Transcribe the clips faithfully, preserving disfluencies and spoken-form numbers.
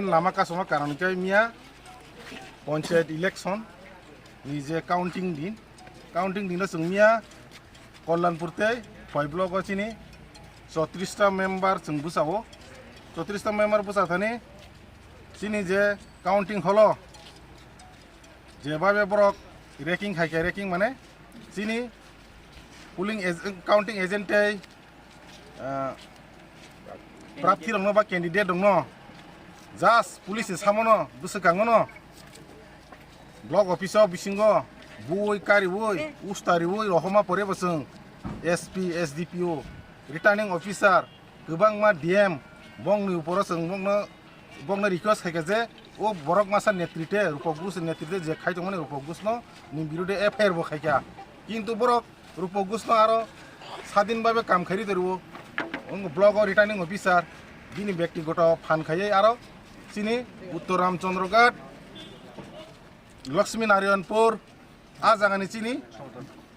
Lama kasuma karon khe miya panchayat election ni je counting din, counting dino chwng miya Kalyanpur tei Phai block o chini chotris ta member chwng bwsao, chotris ta member bwsa thani chini je counting hall o jebabe borok ranking hai khe, ranking mane chini polling ag-, counting agent tei, ah, prarthi rokno ba candidate rokno just police ni samono bwswk kangono block office o bisingo bui kariui ustariui rohoma pore bo chwng S P, S D P O, returning officer, kwbangma D M, bongni uporo chwng bongno, bongno request khaikha je o borok masa netrite, Rupok Ghosh netrite je khai tongmani Rupok Ghoshno ni birude F I R bo khaikha. Kintu borok Rupok Ghoshno aro sadin babe kam khairi torio. Wng block o returning officer bini bektigoto phan khaiwi aro chini Uttor Ramchandra Ghat, Lakshmi Narayanpur, a jagani chini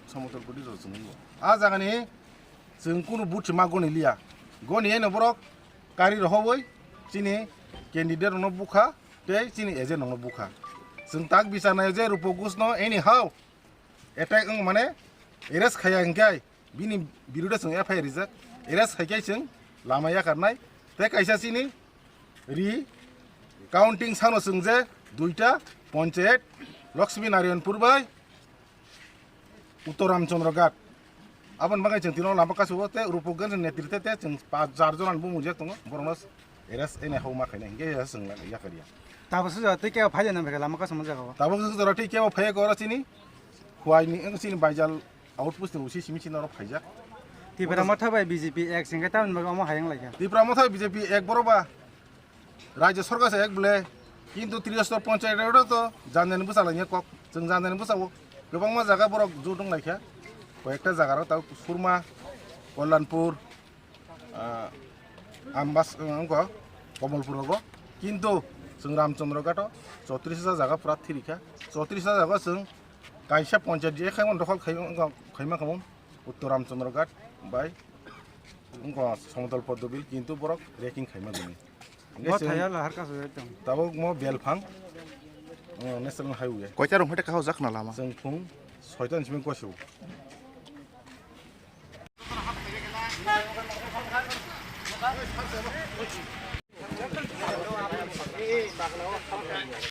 Samotolpur di rw chwng wngbo. A jagani chwng kunu buthi ma goni liya. Goni eno borok kari rohowoi chini candidate rokno bukha tei chini agent rokno bukha. Chwng tak bichar naio je Rupok Ghoshno anyhow attack wng mane arrest khaiya hinkhe bini birude chwng F I R rijak. Arrest khaikhe chwng lama yakarnai. Tei kaisa chini ri counting sano chwng je duita panchayat Lakshmi Narayanpur bai Uttor Ramchandra Ghat. Aboni bagwi chwng tino lama kasio tei Rupok Ghosh netrite tei chwng pach jar jona bumung je tongo borokno arrest ene homa khaina hinkhe chwng yakariya. Tabuk sujak tei kebo phai nang bwkha lama kasio jagao. Tabuk sujak tei kebo phai koro chini khuaini chini baijal outpost ni usi simi chini oro phaijak. Tipra Motha bai B J P ek singkhe tamni bagwi omo hayang laikha. Tipra Motha B J P ek boro ba Rajya sarkar se ek bole, kintu Triyostor ponchayat oro to janjani bwsa lainai kok, chwng janjani bwsa o kwbangma jaga borok jotong laikha, koyekta jaga rok ta Surma, Kalyanpur, ah, Ambas, wngkha Kamalpur rogo, kintu chwng Ramchandra Ghat o chotris ta jaga pura thirikha, chotris ta jaga chwng kaisa ponchayat je khaimon dokhol khai, wngkha khaima khamon Uttor Ramchandra Ghat bai wngkha Samotol Poddobil, kintu borok ranking khaima dini. Bo thaya lahar kasu ekdom. Tabuk mo belphang, uh, national highway. Koita rong hete kahao jak na lama. Chwng phung soita ni simi kosu.